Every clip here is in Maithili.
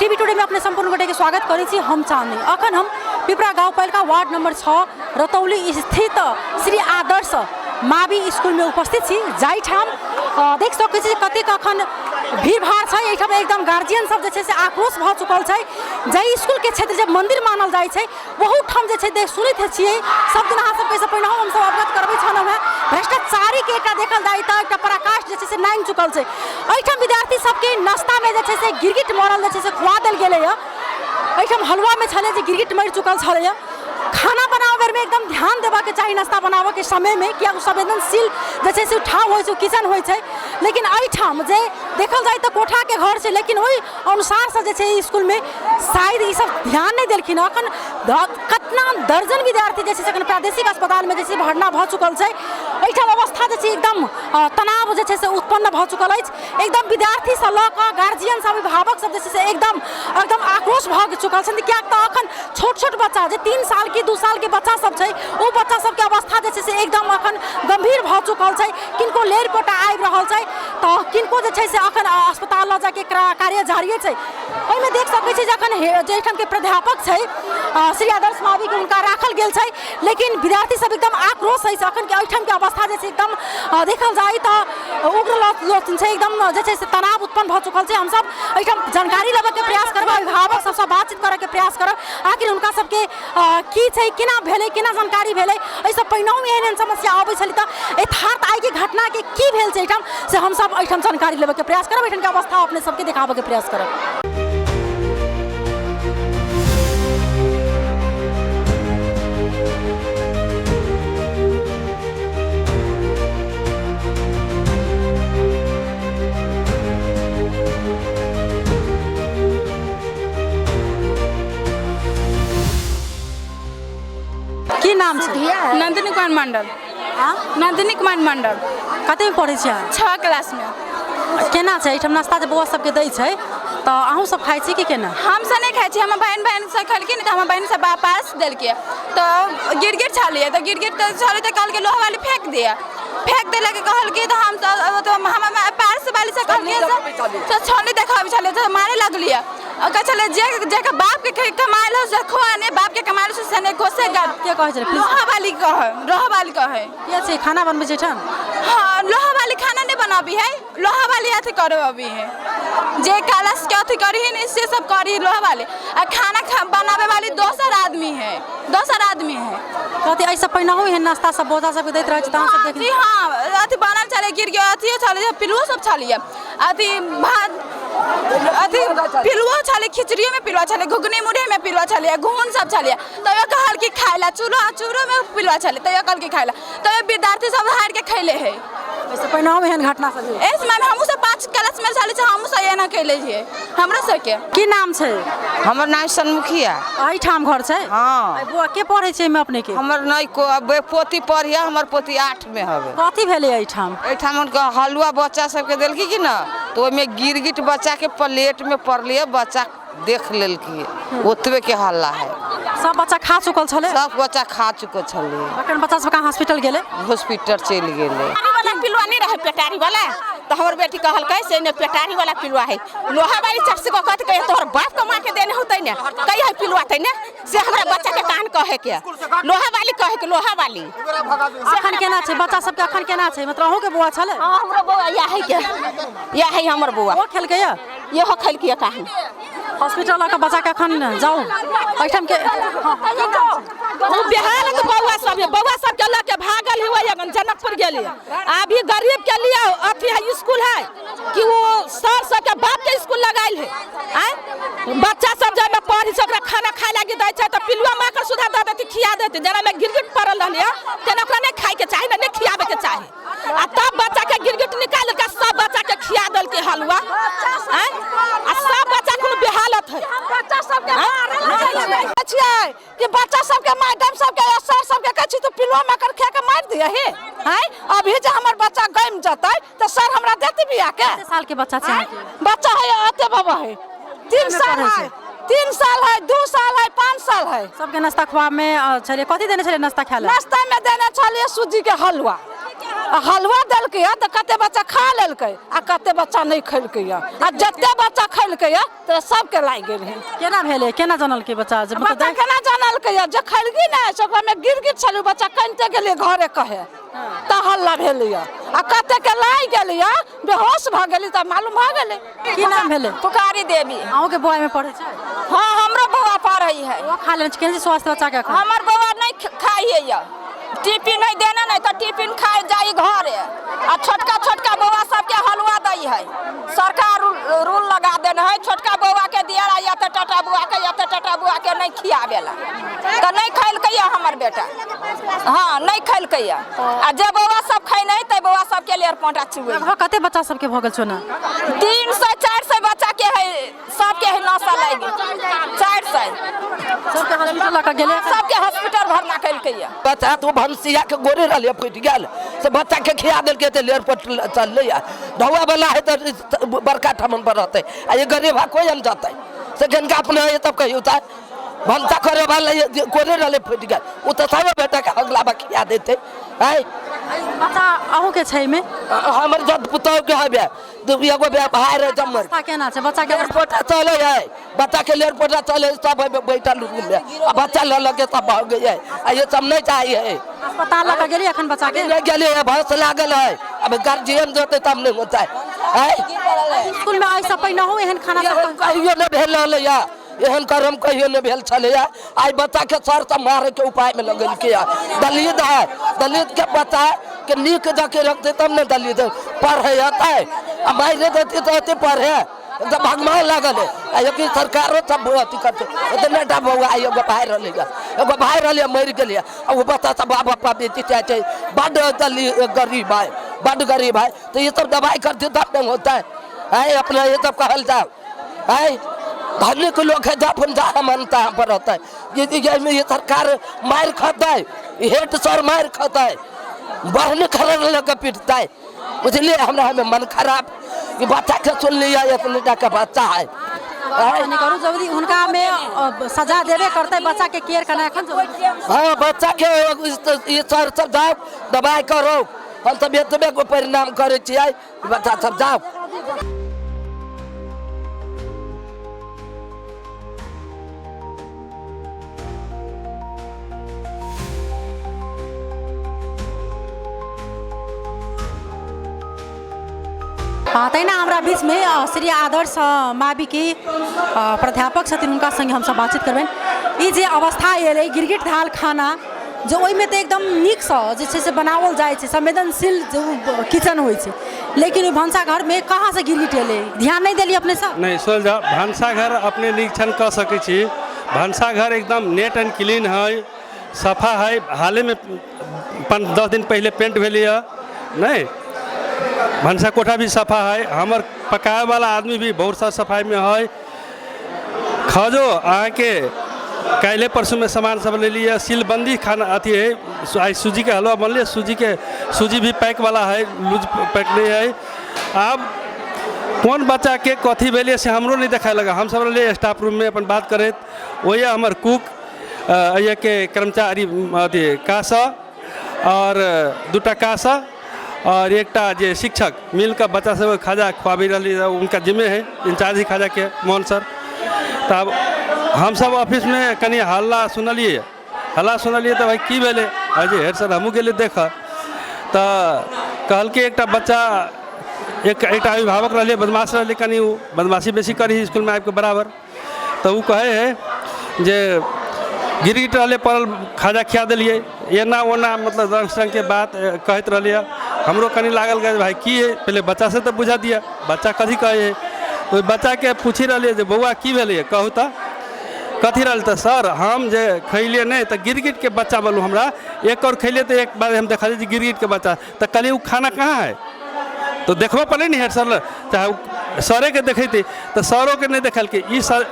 टीवी टुडे में अपने संपूर्ण गोटे के स्वागत करै छी। हम चांदनी। अखन हम पिपरा गाउँपालिका वार्ड नंबर 6 रतौली स्थित श्री आदर्श मावि स्कूल में उपस्थित छी, जाहिठाम देख सकै छी कतेक अखन भीड़भाड़ छै। एहिठाम एकदम गार्जियन सब जे छै से आक्रोश भऽ चुकल छै। जाहि स्कूल के क्षेत्र जे मंदिर मानल जाइ छै ओहूठाम जे छै देख सुनैत छियै सब दिन अहाँ सबके एहिसँ पहिनहु हमसब अवगत करबै छलहुँ हेँ। भ्रष्टाचारीके एकटा देखल जाय तऽ एकटा पराकाष्ठ जे छै से नाङ्गि चुकल छै। एहिठाम विद्यार्थी सबके नाश्तामे जे छै से गिरगिट मरल जे छै से खुआ देल गेलैए। एहिठाम हलुआमे छलै जे गिरगिट मरि चुकल छलैए। खाना बनाबै बेरमे एकदम ध्यान देबऽके चाही नाश्ता बनाबऽके समयमे, किएक ओ संवेदनशील जे छै से ठाम होइ छै, किचन होइ छै। लेकिन एहिठाम जे देखल जाय तऽ कोठाके घर छै, लेकिन ओहि अनुसारसँ जे छै इसकुलमे शायद ई सब ध्यान नहि देलखिन। अखन कतना दर्जन विद्यार्थी जे छै से अखन प्रादेशिक अस्पतालमे जे छै भरना भऽ चुकल छै। एहिठाम अवस्था जे छै एकदम तनाव जे छै से उत्पन्न भऽ चुकल अछि। एकदम विद्यार्थीसँ लऽ कऽ गार्जियन सब अभिभावक सब जे छै से एकदम एकदम आक्रोश भऽ चुकल छथिन, किएक तऽ अखन छोट छोट बच्चा जे 3 सालके 2 सालके बच्चा सब छै ओ बच्चा सबके अवस्था जे छै से एकदम अखन गम्भीर भऽ चुकल छै। किनको लेर पोटा आबि रहल छै तऽ किनको जे छै से अखन अस्पताल लऽ जाके कार्य जारिए छै। ओहिमे देख सकै छी जे अखन जे एहिठामके प्राध्यापक छै श्री आदर्श माविके हुनका राखल गेल छै, लेकिन विद्यार्थी सब एकदम आक्रोश अछि। अखनके एहिठामके अवस्था जे छै एकदम देखल जाय तऽ उग्र लोचन छै, एकदम जे छै से तनाव उत्पन्न भऽ चुकल छै। हमसब एहिठाम जानकारी लेबऽके प्रयास करब, अभिभावक सबसँ बातचीत करऽके प्रयास करब, आखिर हुनका सबके की छै, केना भेलै, केना जानकारी भेलै। एहिसँ पहिनहुँ एहन एहन समस्या अबै छलै तऽ यथार्थ आइके घटनाके की भेल छै एहिठाम से हमसब एहिठाम जानकारी लेबऽके प्रयास करब। एहिठामके अवस्था अपने सबके देखाबऽके प्रयास करब। की नाम छै? नंदिनी कुमार मंडल। हाँ? नंदिनी कुमार मंडल। कते में पढ़ै छियै अहाँ? 6 क्लास में। केना छै एहिठाम नाश्ता जे बौआ सबके दै छै तऽ अहूँ सब खाइ छी कि केना? हम सब नहि खाइ छी, हमर बहन बहन सब खेलखिन तऽ हमर बहन सब पास देलकै तऽ गिरगिट छलियै तऽ गिरगिट तऽ छलै तऽ कहलकै लोहा वाली फेंक दिअ, फेंक देलक कहलकै तऽ हम सब हमर पास वाली सब कहलकै से छली देखाबै छलियै तऽ मारे लगलियै। कहै छलै जे जेकर बापके कमायल हो से खो, आ नहि बापके कमायल हो से नहि खो, से गाल। के कहै छलै? लोहा वाली कहै, लोहा वाली कहै। के छै खाना बनबै छै एहिठाम? हाँ, लोहा वाली खाना नहि बनाबी है, लोहा वाली अथी करबी है, जे कलश के अथी करी है से सब करी लोहा वाली, आ खाना बनाबे वाली दोसर आदमी है, दोसर आदमी है। कथी एहिसँ पहिनहु एहन नाश्ता सब बच्चा सबके दैत रहै छै तऽ अहाँ सब जी हाँ, अथी बनल छलै गिर गयो, अथियो छलै, पिलुओ सब छलियै, अथी भात अथी पिलुओ छलै, खिचड़ियोमे पिलुआ छलै, घुघनी मुरहीमे पिलुआ छलै, घून सब छलै, तैयो कहल कि खाइ लए, चूरो चूरोमे पिलुआ छलै, तैयो कहल कि खाइ लए, तैयो विद्यार्थी सब हारि के खैले है। एहिसँ पहिनहु एहन घटना सब भेल? एहि समयमे हमहूँ सब 5 क्लासमे छलै, हमहूँ सब एना कैले छियै, हमरो सबके। की नाम छै? हमर नाम सन्मुखिया। एहिठाम घर छै? हाँ। बौआ के पढ़ै छै एहिमे अपनेके? हमर नहि को पोती पढ़िया, हमर पोती 8 में हवे। कथी भेलै एहिठाम? एहिठाम हुनका हलुआ बच्चा सबके देलकी कि ना, तो ओहिमे गिरगिट बच्चा के प्लेट में पड़लिए, बच्चा देख लेलकी, ओतबे के हल्ला है। सब बच्चा खा चुकल छलै? सब बच्चा खा चुकल छलै। अखन बच्चा सब कहाँ हॉस्पिटल गेलै? हॉस्पिटल चलि गेलै। वाला पिलुआ नहीं रहे पेटारी वाला, तो हमर बेटी कहलकै से ने पेटारी वाला पिलुआ है, लोहा वाली चट से कहत के तोहर बाप कमा के देने होतै ने, कई है पिलुआ तै ने, से हमरा बच्चा के कान कहे के लोहा वाली कहे के लोहा वाली। अखन केना छै बच्चा सबके? अखन केना छै? मतलब अहूँ के बौआ छलै? हाँ, हमरो बौआ या है के, या है हमर बौआ। ओ खेलकै या? इहो खेलकै कहाँ। हॉस्पिटल लऽ कऽ बच्चा के अखन जाउ एहिठाम के। ओ बिहार के बौआ सब है, बौआ सब के लऽ के भागल हुआ अगन जनकपुर गेली। अभी गरीब के लिए अथी है स्कूल है कि वो सर सब के बाप के स्कूल लगाइल है। आय बच्चा सब जब पढ़ी से ओकरा खाना खाए लागी दै छै तऽ पिलुआ माकर सुधा दऽ देती, खिया देती। जेना में गिरगिट पड़ल रहलै तेना ओकरा नहि खाए के चाही ने, नहि खियाबे के चाही। आ तब बच्चा के गिरगिट निकाल के सब बच्चा के खिया देलकै हलुआ। आय आ सब बच्चा कोनो बेहालत है। बच्चा सबके मारल छियै कि बच्चा सबके मैडम सबके या सर सबके कहै छी तू पिलुआ माकर खा के मारि दियही। आँय अभी जे हमर बच्चा गमि जेतै तऽ सर हमरा देती बिया के? कते साल के बच्चा छै अहाँके? बच्चा है अते बाबा है, 3 में साल पढ़ै है, छै? 3 साल है, 2 साल है, 5 साल है। सबके नाश्ता खुआबमे छलै, कथी देने छलै नाश्ता खाय लए? नाश्ता में देने छलियै सूजी के हलुआ। आ हलवा देलकै तऽ कते बच्चा खा लेलकै आ कते बच्चा नहि खेलकै आ जते बच्चा खेलकै तऽ सबके लागि गेल है। केना भेलै, केना जानलकै बच्चा जे मतलब बच्चा केना जानलकै जे खेलकी नहि से ओकरामे गिरगिट छलै, ओ बच्चा कनिते गेलै घरे कहे तऽ हल्ला भेलै आ कते के लागि गेलै, बेहोश भऽ गेलै तऽ मालूम भऽ गेलै। की नाम भेलै? पुकारी देवी। अहूँके बौआ एहिमे पढ़ै छै? हाँ, हमरो बौआ पढ़ै है। बौआ खा लेने छै, केहन छै स्वास्थ्य बच्चाके एखन? हमर बौआ नहि खाइ है, टिफिन नहि देने, नहि तऽ टिफिन खाइ जाइ घरे आ छोटका छोटका बौआ सबके हलवा दै है। सरकार रूल लगा देने है, छोटका बौआ के दिया या तऽ टाटा बौआ के या तऽ टाटा बौआ के नहि खियाबेला, तऽ नहि खेलकै हमर बेटा। हाँ, नहि खेलकै आ जे बौआ सब खैने है तै बौआ सबके लेर पोटा चुए। लगभग कते बच्चा सबके भऽ गेल छौ? 300 400 बच्चा के है, सबके है नशा लागि गेल। 400 सबके हॉस्पिटल लऽ कऽ गेलै? सबके हॉस्पिटल भरना केलकै। बच्चा तो भनसिया के गोरे रहलै, फुटि गेल से बच्चा के खिया देलकै तऽ लेर पट चललै। ढौआ वाला है तऽ बड़का ठमन पर रहतै आ ये गरीब है कोई हम जतै से जिनका अपने है तब कहियो तऽ भनसा करे वाला गोरे रहलै फुटि गेल, ओ तऽ सब बेटा के अगला बा खिया देतै। आँय बच्चा अहूँके छै एहिमे? हमर जब पुतहु के हबे एगो भाय रहे जम्मर। केना छै बच्चा के? लेर पोटा चलै है, बच्चा के लेर पोटा चलै सब बैठल रूम में आ बच्चा लऽ लऽ के सब भऽ गेलै आ ये सब नहीं चाहिए है। अस्पताल लऽ कऽ गेली एखन बच्चा के? नहीं गेलियै है, भस लागल है, अब गार्जियन जेतै तब नहि होतै। स्कूल में एहिसँ पहिनहु एहन खाना सब कहियो नहि भेल रहलैया, एहन कर्म कहियो नहि भेल छलैया। आइ बच्चा के सर सब मारे के उपाय में लगेलकै। दलित है, दलित के बच्चा के नीक जके रखते तब ने दलित पढ़े अतै आ मारि देतै तऽ अते पढ़े तऽ भगवान लागल है। आ एक सरकारो सब अथी करते, इतने टा बौआ एगो भाय रहलै, एगो भाय रहलै मरि गेलै आ ओ बच्चा सब बाप बाप बेटी चाहे छै, बड्ड दलित गरीब है, बड्ड गरीब है, तो ये सब दवाई करते तब नहीं होता है। है अपना ये सब कहल जाओ है, धनिक लोग है अपन जहाँ मनता यहाँ पर रहता है। ये सरकार मार खाता है, हेड सर मार खाता है, बढ़ने खड़ा लग पीटता है, बुझलिए। हमरा हमें मन खराब ये बच्चा के सुन लिया, इतने टा के बच्चा है। नहीं करू जल्दी हुनका में सजा देबे करते, बच्चा के केयर करना एखन। हाँ, बच्चा के ये सर सब जाओ दवाई करो, हम सब एतबे को परिणाम करे छियै, बच्चा सब जाओ। तहिना हमरा बीचमे श्री आदर्श माविके प्राध्यापक छथिन, हुनका संगे हमसब बातचीत करबनि। ई जे अवस्था एलै गिरगिट धाल खाना जे ओहिमे तऽ एकदम नीकसँ जे छै से बनाओल जाइ छै, संवेदनशील जे किचन होइ छै, लेकिन ओहि भनसाघरमे कहाँसँ गिरगिट एलै, ध्यान नहि देलियै अपने सब? नहि, सुनल जाउ, भनसाघर अपने निरीक्षण कऽ सकै छी, भनसाघर एकदम नेट एंड क्लीन है, सफा है। हालेमे 5-10 दिन पहिले पेंट भेलैए, नहि भनसा कोठा भी सफा है, हमर पकाए वाला आदमी भी बहुत सारा सफाई में है। खजो अहाँके काल्हि परसूमे सामान सब ले लिअ, सीलबंदी खाना अथी है, आइ सूजीके हलवा बनलै, सूजी भी पैक वाला है, लूज पैक नहीं है। आब कोन बच्चाके कथी भेलै से हमरो नहि देखाय लगा, हमसब रहलियै स्टाफ रूममे अपन बात करैत, ओहि हमर कुक एहिके कर्मचारी अथी कासा और दूटा कासा और एकटा जे शिक्षक मिलकर बच्चा सबके खाजा खुआबी रहली, उनका जिम्मे है इंचार्ज ही खाजा के मोहन सर। तब हमसब ऑफिसमे कनि हल्ला सुनलियै, तऽ भाई की भेलै, अजी हेड सर हमहूँ गेलियै देखऽ, तऽ कहलकै एकटा बच्चा एकटा अभिभावक रहलै, बदमाश रहलै, कनि ओ बदमाशी बेसी करी इसकुलमे आबिके बराबर, तऽ ओ कहै है जे गिरगिट रहलै पड़ल खाजा खिया देलियै एना ओना, मतलब रङ्ग रङ्गके बात कहैत रहलियै। हमरो कनि लागल जे भाई की है, पहिले बच्चा से तऽ बुझा दिअ बच्चा कथी कहै है। ओहि बच्चाके पूछि रहलियै जे बौआ की भेलैए कहू तऽ कथी रहल, तऽ सर हम जे खैलियै नहि तऽ गिरगिटके बच्चा बोलू, हमरा एक और खैलियै तऽ एक बार हम देखलियै जे गिरगिटके बच्चा, तऽ कहलियै ओ खाना कहाँ है, तो देखबऽ पड़लै ने हेड सर, चाहे सरेके देखेतै तऽ सरोके नहि देखलकै। ई सर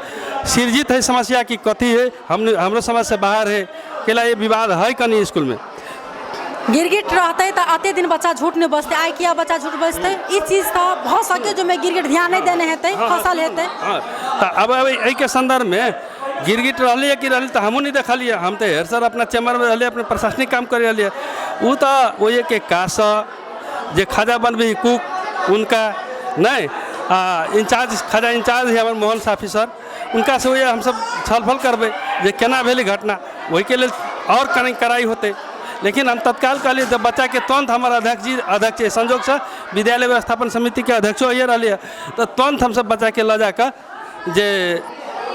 सृजित है समस्या कि कथी है, हम हमरो समझ से बाहर है, केला ये विवाद है कनि स्कूलमे। गिरगिट रहतै तऽ अते दिन बच्चा झूठ नहि बजतै, आइ किया बच्चा झूठ बजतै, ई चीज तऽ भऽ सकै जो गिरगिट ध्यान नहि देने हेतै, फसल हेतै। हाँ, तऽ अब एहिके सन्दर्भमे गिरगिट रहलै कि रहलै तऽ हमहूँ नहि देखलियै, हम तऽ हेड सर अपना चैम्बरमे रहलियै, अपने प्रशासनिक काम करि रहलियै, ओ तऽ ओहिके कासँ जे खाजा बनबै कुक उनका नहि, आ इंचार्ज खाजा इंचार्ज है हमर मोहन साफी सर, उनकासँ वएह हमसब छलफल करबै जे केना भेलै घटना, ओहिके लेल आओर कनि कड़ाइ होतै। लेकिन हम तत्काल कहलियै जब बच्चाके तुरन्त हमर अध्यक्ष जी, अध्यक्ष संजोगसँ विद्यालय व्यवस्थापन समितिके अध्यक्षो होइए रहलियै, तऽ तुरन्त हमसब बच्चाके लऽ जाकऽ जे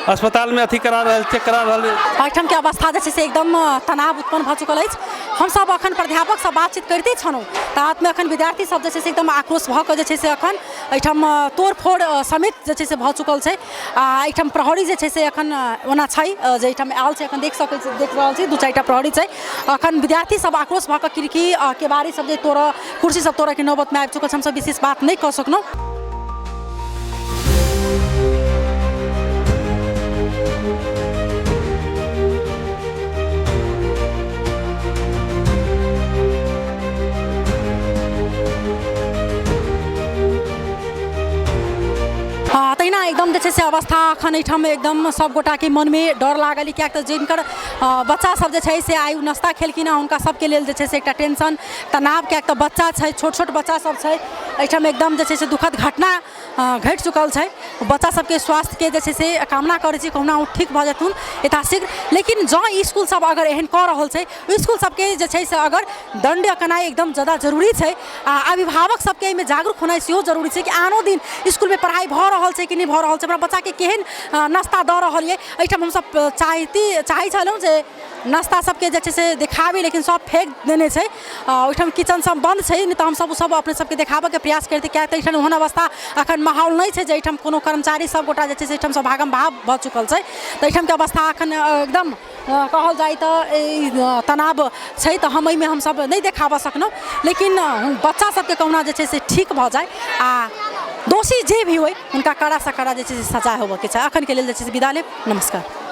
अस्पतालमे अथी करा रहल, चेक करा रहल। एहिठामके अवस्था जे छै से एकदम तनाव उत्पन्न भऽ चुकल अछि। हमसब अखन प्राध्यापकसँ बातचीत करिते छलहुँ, ताबतमे अखन विद्यार्थी सब जे छै से एकदम आक्रोश भऽ कऽ जे छै से अखन एहिठाम तोड़फोड़ समेत जे छै से भऽ चुकल छै। आ एहिठाम प्रहरी जे छै से अखन ओना छै जे एहिठाम आयल छै, अखन देख सकै छी, देख रहल छी 2-4 टा प्रहरी छै। अखन विद्यार्थी सब आक्रोश भऽ कऽ खिड़की केबाड़ी सब जे तोड़ऽ, कुर्सी सब तोड़ऽके नौबतमे आबि चुकल छै। हमसब विशेष बात नहि कऽ सकलहुँ। तहिना एकदम जे छै से अवस्था अखन एहिठाम एकदम सबगोटाके मनमे डर लागल, किएक तऽ जिनकर बच्चा सब जे छै से आइ नाश्ता खेलखिन हँ, हुनका सबके लेल जे छै से एकटा टेंशन तनाव, किएक तऽ बच्चा छै, छोट छोट बच्चा सब छै। एहिठाम एकदम जे छै से दुखद घटना घटि चुकल छै। बच्चा सबके स्वास्थ्यके जे छै से कामना करै छी कहुना ओ ठीक भऽ जेथुन यथाशीघ्र। लेकिन जँ इसकुल सब अगर एहन कऽ रहल छै, इसकुल सबके जे छै से अगर दण्ड केनाइ एकदम जादा जरूरी छै। आ अभिभावक सबके एहिमे जागरूक होनाइ सेहो जरूरी छै कि आनो दिन इसकुलमे पढ़ाइ भऽ रहल छै कि नहि भऽ रहल छै, हमरा बच्चाके केहन नाश्ता दऽ रहल यऽ। एहिठाम हमसब चाहै छलहुँ जे नाश्ता सबके जे छै से देखाबी, लेकिन सब फेक देने छै। ओहिठाम किचन सब बन्द छै, नहि तऽ हमसब ओसब अपने सबके देखाबऽके प्रयास करितै, किएक तऽ एहिठाम ओहन अवस्था अखन माहौल नहि छै जे एहिठाम कोनो कर्मचारी सबगोटा जे छै से एहिठामसँ भागम भाग भऽ चुकल छै। तऽ एहिठामके अवस्था अखन एकदम कहल जाइ तऽ तनाव छै, तऽ हम एहिमे हमसब नहि देखाबऽ सकलहुँ। लेकिन बच्चा सबके कहुना जे छै से ठीक भऽ जाइ आ दोषी जे भी होइ हुनका कड़ासँ कड़ा जे छै से सजा होबऽके चाही। अखनके लेल जे छै से विदा लेब। नमस्कार।